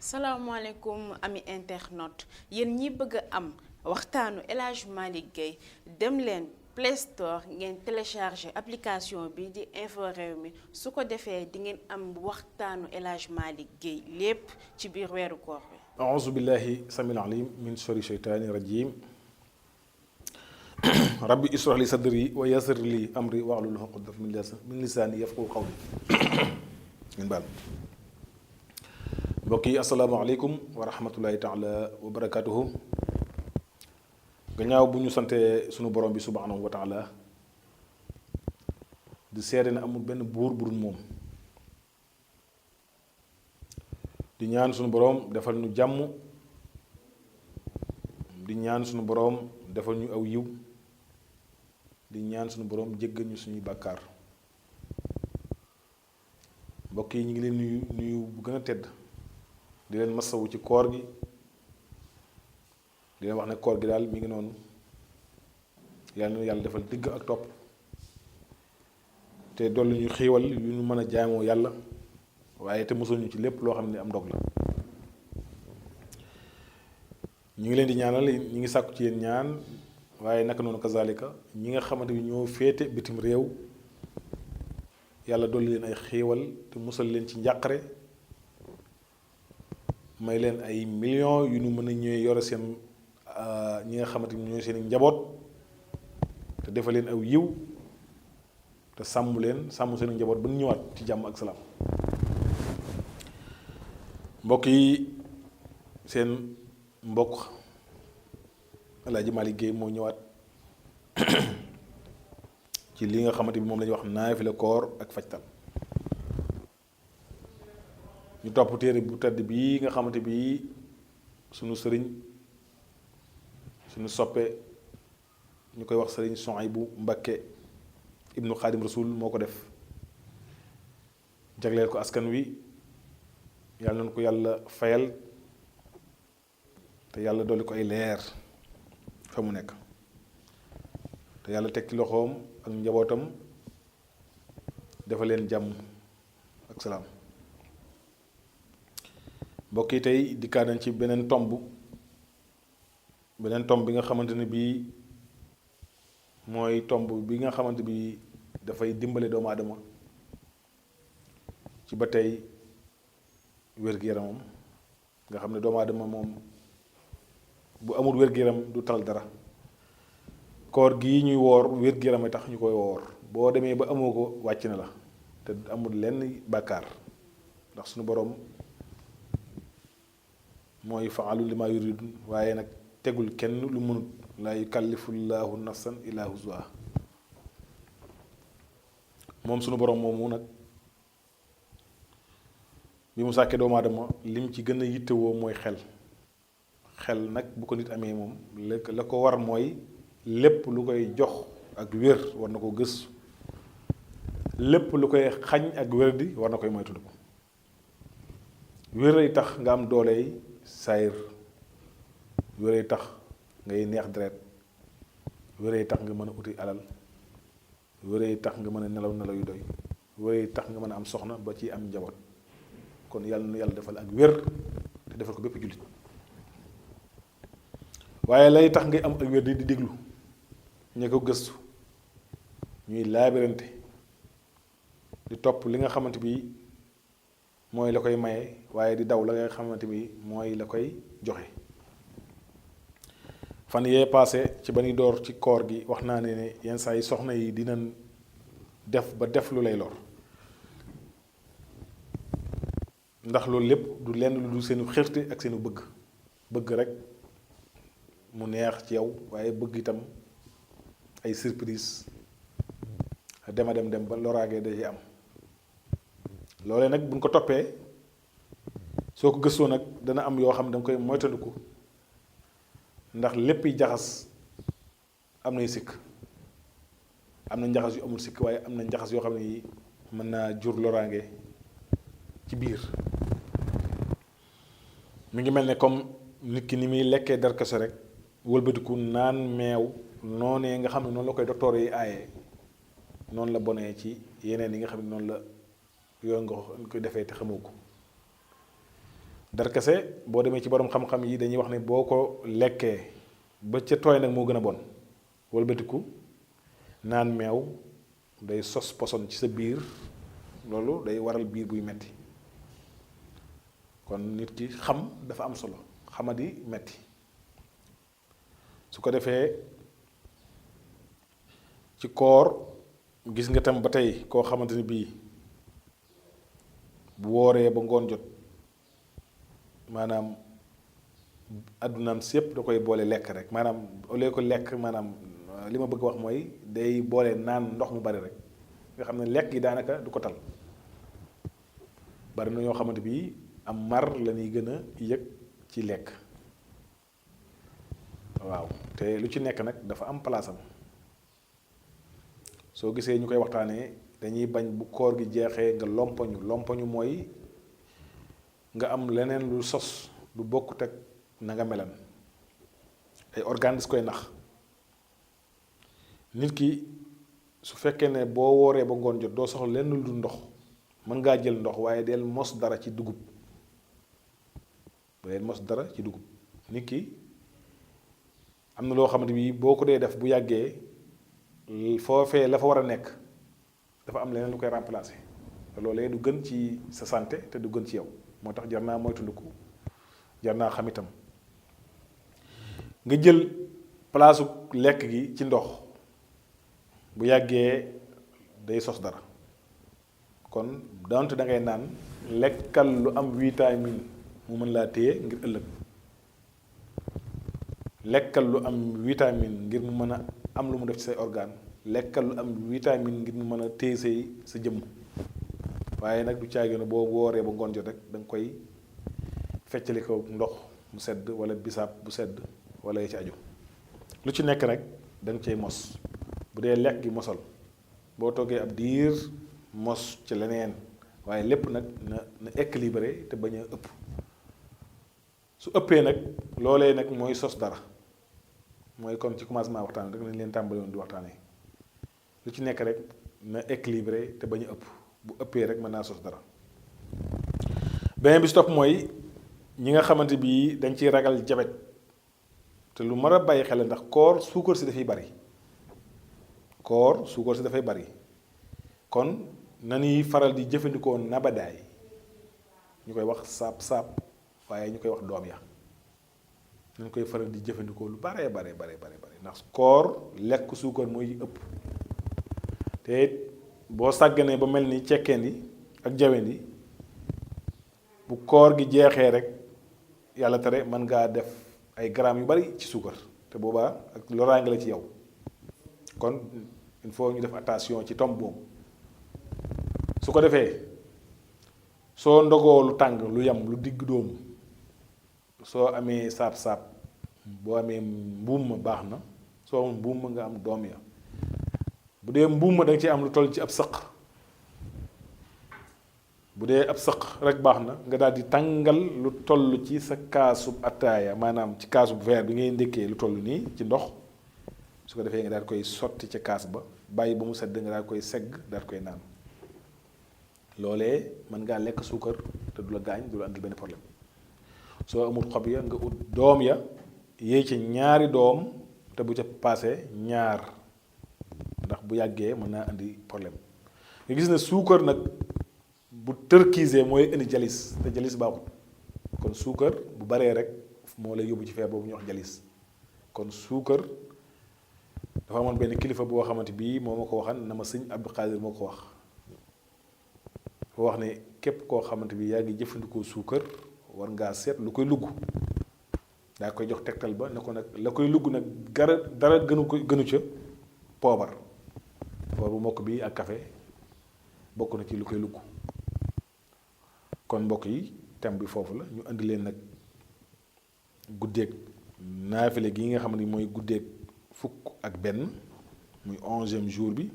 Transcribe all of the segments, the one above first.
salaamaaleykum ami internaute yéen ñi bëgg a am waxtaanu El Hadj Malick Gueye dem leen Play Store ngeen télécharger application bi di Info Rewmi su ko defee di ngeen am waxtaanu El Hadj Malick Gueye lépp ci biir weeru koor bi. auzu billahi samil alim min sharri shaytaani rajim rabbi israh li sadri wa yassir li amri wahlul uqdatan min lisaani yafqahu qawli ngeen baal mbokk yi asalaamaaleykum wa rahmatullahi taala wa barakatuhu gannaaw bu ñu santee sunu borom bi subhanahu wa taala di seede ne amul benn buur bu dul moom di ñaan sunu borom defal ñu jàmm di ñaan sunu borom defal ñu aw yiw di ñaan sunu borom jéggal ñu suñuy bàkkaar mbokk yi ñu ngi leen nuyu bu gën a tedd di leen masawu ci koor gi di leen wax ne koor gi daal mi ngi noonu yàlla na yàlla defal digg ak topp te dolli ñu xiiwal yu ñu mën a jaamoo yàlla waaye te mosul ñu ci lépp loo xam ne am ndog la ñu ngi leen di ñaanal ñu ngi sàkku ci yéen ñaan waaye naka noonu kazalika ñi nga xamante ni ñoo féete bitim réew yàlla dolli leen ay xiiwal te musal leen ci njàqare may leen ay millions yu ñu mën a ñëwee yore seen ñi nga xamante ni ñooy seen njaboot te defal leen aw yiw te sàmm leen sàmm seen njaboot ba ñu ñëwaat ci jàmm ak salaam mbokk yi seen mbokk El Hadj Malick Gueye moo ñëwaat ci li nga xamante bi moom la ñuy wax naafila koor ak fajtal ñu topp téere bu tedd bii nga xamante bi sunu sëriñ sunu soppe ñu koy wax sëriñ Souhaïbou Mbacké ibnu Xaadim Rasul moo ko def jagleel ko askan wi yàlla nañu ko yàlla fayal te yàlla dolli ko ay leer fa mu nekk te yàlla teg ci loxoom ak njabootam dafa leen jàmm ak salaam mbokk yi tey dikkaat nañ ci beneen tomb bi nga xamante ne bii mooy tomb bi nga xamante bi dafay dimbale doomu aadama ci ba tey wér-gu-yaramam nga xam ne doomu aadama moom bu amul wér-gu-yaram du tal dara koor gii ñuy woor wér-gu-yaram tax ñu koy woor boo demee ba amoo ko wàcc na la te amul lenn bàkkaar ndax suñu boroom mooy faalu li ma yuridun waaye nag tegul kenn lu mënut laa yukallifullaahu nafsan illaa wus'ahaa moom suñu boroom moomu nag bi mu sàkkee doomu aadama lim ci gën a yittewoo mooy xel nag bu ko nit amee moom la ko war mooy lépp lu koy jox ak wér war na ko gëstu lépp lu koy xañ ak wér di war na koy moytu ko wér ay tax nga am dooley saayir wér ay tax ngay neex deret wér ay tax nga mën a uti alal wér ay tax nga mën a nelaw yu doy wér ay tax nga mën a am soxna ba ci am njaboot kon yàlla na yàlla defal ak wér te defal ko bépp jullit waaye lay tax ngay am ak wér di déglu ña ko gëstu ñuy laabirante di topp li nga xamante bi mooy la koy maye waaye di daw la nga xamante bi mooy la koy joxe fan yee paase ci ba ñuy door ci koor gi wax naa ne yenn saa yi soxna yi dinañ def lu lay lor ndax loolu lépp du lenn lu dul seenu xërte ak seenu bëgg rek mu neex ci yow waaye bëgg itam ay surprise dem ba loraage da ci am loolee nag buñ ko toppee soo ko gëstoo nag dana am yoo xam ne danga koy moytandiku ndax lépp yi jaxas am nay sikk am na njaxas yu amul sikk waaye am na njaxas yoo xam ne yi mën naa jur loraange ci biir mi ngi mel ne comme nit ki ni muy lekkee darkaso rek wëlbatiku naan meew noonee nga xam ne noonu la koy docteur yi aaye noonu la bonee ci yeneen yi nga xam ne noonu la yooyu nga koy defee te xamoo ko darkase boo demee ci borom xam-xam yi dañuy wax ne boo ko lekkee ba ca tooy nag moo gën a bon wëlbatiku naan meew day sos poson ci sa biir loolu day waral biir buy metti kon nit ki xam dafa am solo xamadi metti su ko defee ci koor gis nga tam ba tey koo xamante ni bii bu wooree ba ngoon jot maanaam addunaam sépp da koy boole lekk rek maanaam au lieu que lekk maanaam li ma bëgg wax mooy day boole naan ndox mu bari rek nga xam ne lekk yi daanaka du ko tal bari na ñoo xamante bii am mar la ñuy gën a yëg ci lekk waaw te lu ci nekk nag dafa am place am soo gisee ñu koy waxtaanee dañuy bañ bu koor gi jeexee nga lompoñu mooy nga am leneen lu sos lu bokkut ak na nga melan ay organes koy nax nit ki su fekkee ne boo wooree ba ngoon jot doo soxla lenn lu dul ndox mën ngaa jël ndox waaye del mos dara ci dugub del mos dara ci dugub nit ki am na loo xamante bi boo ko dee def bu yàggee foofee la fa war a nekk dafa am leneen lu koy remplacer te loolee du gën ci sa santé te du gën ci yow moo tax jar naa moytandiku jar naa xam itam nga jël palaasu lekk gi ci ndox bu yàggee day sos dara kon donte da ngay naan lekkal lu am vitamine mu mën laa téye ngir ëllëg lekkal lu am vitamine ngir mu mën a am lu mu def ci say organe lekkal lu am vitamine ngir mu mën a téye say sa jëmm waaye nag du caagi na boo wooree ba ngoon jot rek da nga koy feccali ko ndox mu sedd wala bisaab bu sedd wala ya ci aju lu ci nekk rek da nga cay mos bu dee lekk gi mosal boo toggee ab diir mos ci leneen waaye lépp nag na équilibré te bañ a ëpp su ëppee nag loolee nag mooy sos dara mooy kon ci commencement waxtaan rek nañ leen tàmbali woon di waxtaanee lu ci nekk rek na équilibré te bañ a ëpp bu ëppee rek mën naa sos dara beneen bi si topp mooy ñi nga xamante bii dañ ciy ragal jabet te lu mar a bàyyi xel ndax koor suukar si dafay bari koor suukar si dafay bari kon nañuy faral di jëfandikoo nabadaay ñu koy wax saab waaye ñu koy wax doom ya nañ koy faral di jëfandikoo lu bare ndax koor lekk suukar mooy ëpp te boo sàgganee ba mel ni cekkeen yi ak jaween yi bu koor gi jeexee rek yàlla tere mën ngaa def ay grammes yu bari ci suukar te boobaa ak loraange la ci yow kon il faut ñu def attention ci tomb boobu su ko defee soo ndogoo lu tàng lu yam lu digg dóomu soo amee saab-saab boo amee mbuum ma baax na soo amul mbuum ma nga am doom ya bu dee mbuum ma da nga ci am lu toll ci ab sëq bu dee ab sëq rek baax na nga daal di tàngal lu toll ci sa kaasub attaaya maanaam ci kaasub verre bi ngay ndékkee lu toll nii ci ndox su ko defee nga daal koy sotti ca kaas ba bàyyi ba mu sedd nga daal koy segg daal koy naan loolee mën ngaa lekk suukar te du la gaañ du la andil benn problème soo amul xob ya nga ut doom ya yéey ci ñaari doom te bu ca paasee ñaar ndax bu yàggee mën naa andi problème nga gis ne suukar nag bu tërkiisee mooy indi jalis te jalis baaxut kon suukar bu baree rek moo lay yóbbu ci feer boobu ñu wax jalis kon suukar dafa amoon benn kilifa boo xamante bii moo ma ko waxan na ma sëñ Abdou Khadir moo ko wax wax ne képp koo xamante bi yaa ngi jëfandikoo suukar war ngaa seet lu koy lugg daa koy jox tegtal ba ne ko nag la koy lugg nag dara gënu ca poobar bu mokk bi ak café bokk na ci lu koy lugg kon mbokk yi thème bi foofu la ñu indi leen nag guddeeg naafile gi nga xam ne mooy guddeeg fukk ak benn muy 11e jour bi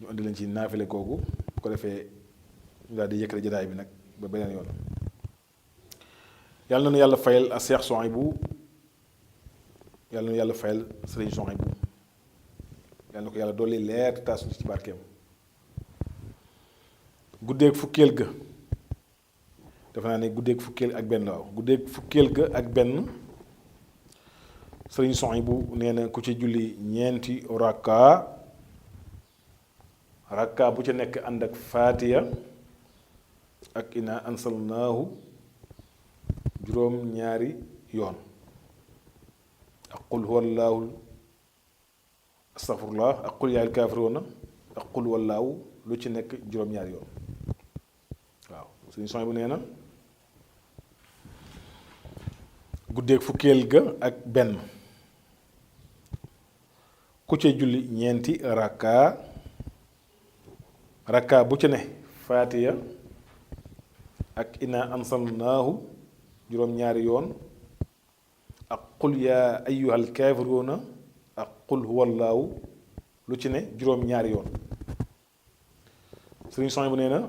ñu indi leen ci naafile googu bu ko defee ñu daal di yëkkale jataay bi nag ba beneen yoon yàlla na yàlla fayal a Seex Souhaïbou yàlla na yàlla fayal Sëriñ Souhaïbou yàlla na ko yàlla dolli leer te taas ñu ci barkeem guddeeg fukkeel ga dafa naa ne guddeeg fukkeel ak benn waaw guddeeg fukkeel ga ak benn sëriñ Sohaybu nee na ku ci julli ñeenti rakka bu ca nekk ànd ak faatiya ak inna ansalnaahu juróom ñaari yoon ak qul huwallaahu astafurlah ak qul yaayil kaafiruuna ak qul wallaahu lu ci nekk juróom ñaari yoon waaw sëriñ Sohaybu nee na guddeeg fukkeel ga ak benn ku ca julli ñeenti rakka bu ci ne faatiya ak inna ansalnaahu juróom-ñaari yoon ak qul yaa ayyuhal kaafiruuna ak qul huwallaahu lu ci ne juróom-ñaari yoon sëriñ Sohaybu nee na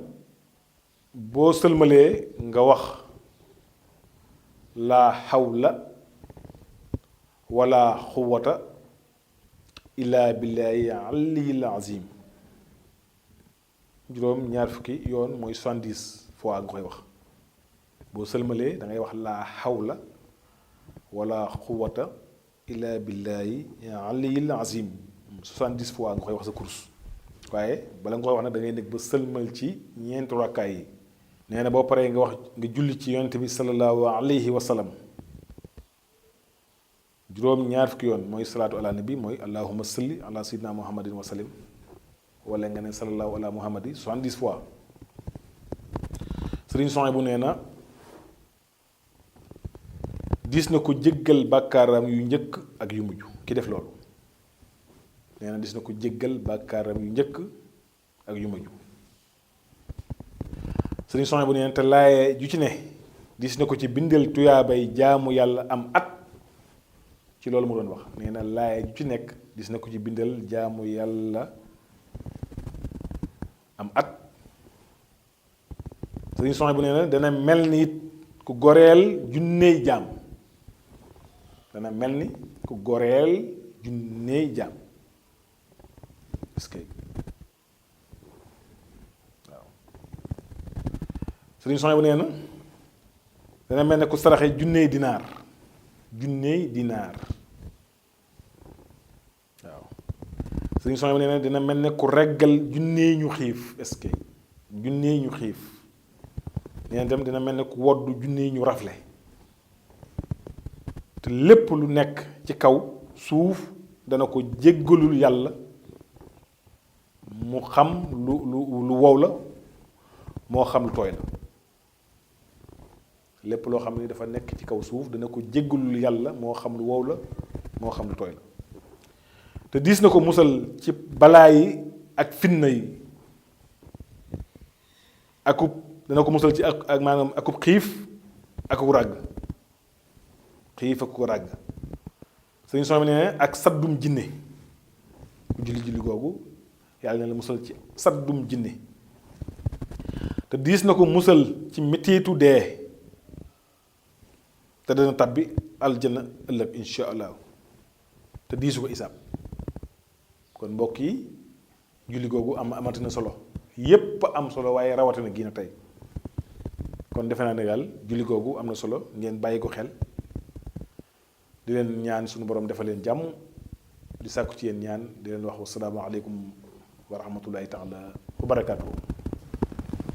boo sëlmalee nga wax laa xawla wala xuwata illaa billaahi aliyil azim juróom ñaar fukki yoon mooy 70 fois nga koy wax boo sëlmalee da ngay wax laa xawla wala xuwata illaa billaahi aliyil azim 70 fois nga koy wax sa course waaye bala nga koy wax nag da ngay nekk ba sëlmal ci ñeenti rakkaay yi nee na boo paree nga wax nga julli ci yonent bi sallallahu alayhi wa sallam juróom ñaar fukki yoon mooy salaatu ala nabi mooy allahumma salli ala sayyidina muhammadin wa sallim wala nga ne sallallahu ala muhammadi 70 fois sëriñ Sohaybu nee na diis na ko jéggal bàkkaaram yu njëkk ak yu mujj ki def loolu nee na diis na ko jéggal bàkkaaram yu njëkk ak yu mujj sëriñ Sohaybu nee na te laaye ju ci ne diis na ko ci bindal tuyaabay jaamu yàlla am at ci loolu mu doon wax nee na laaye ju ci nekk diis na ko ci bindal jaamu yàlla am at sëriñ Sohaybu nee na dana mel ni it ku goreel junney jaam dana mel ni ku goreel junney jaam est-ce que waaw sëriñ Sohaybu nee na dana mel ne ku saraxe junney dinaar waaw sëriñ Sohaybu nee na dina mel ne ku reggal junney ñu xiif est-ce que junney ñu xiif nee na dem dina mel ne ku woddu junney ñu rafle te lépp lu nekk ci kaw suuf dana ko jéggalul yàlla mu xam lu wow la moo xam lu tooy la lépp loo xam ne dafa nekk ci kaw suuf dana ko jéggalul yàlla moo xam lu wow la moo xam lu tooy la te diis na ko musal ci balaa yi ak fitna yi akub dana ko musal ci ak maanaam akub xiif akub ràgg xiif ak ko ràgg sëriñ Sohaybu nee na ak saddum jinne ku julli googu yàlla ne la musal ci saddum jinne te diis na ko musal ci mettitu dee te dana tabbi aljana ëllëg insha allah te diisu ko isaab kon mbokk yi julli googu amatina solo yépp am solo waaye rawatina gi na tey kon defe naa ne daal julli googu am na solo ngeen bàyyi ko xel di leen ñaan suñu borom defal leen jàmm di sàkku ci yéen ñaan di leen wax wasalaamu aleykum wa rahmatullahi taala wa barakaatuhu.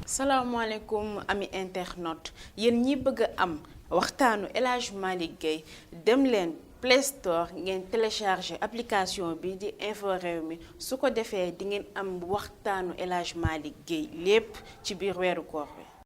salaamaaleykum ami internaute yéen ñi bëgg a am waxtaanu El Hadj Malick Gueye dem leen Play Store ngeen télécharger application bi di Info Rewmi su ko defee di ngeen am waxtaanu El Hadj Malick Gueye lépp ci biir weeru koor bi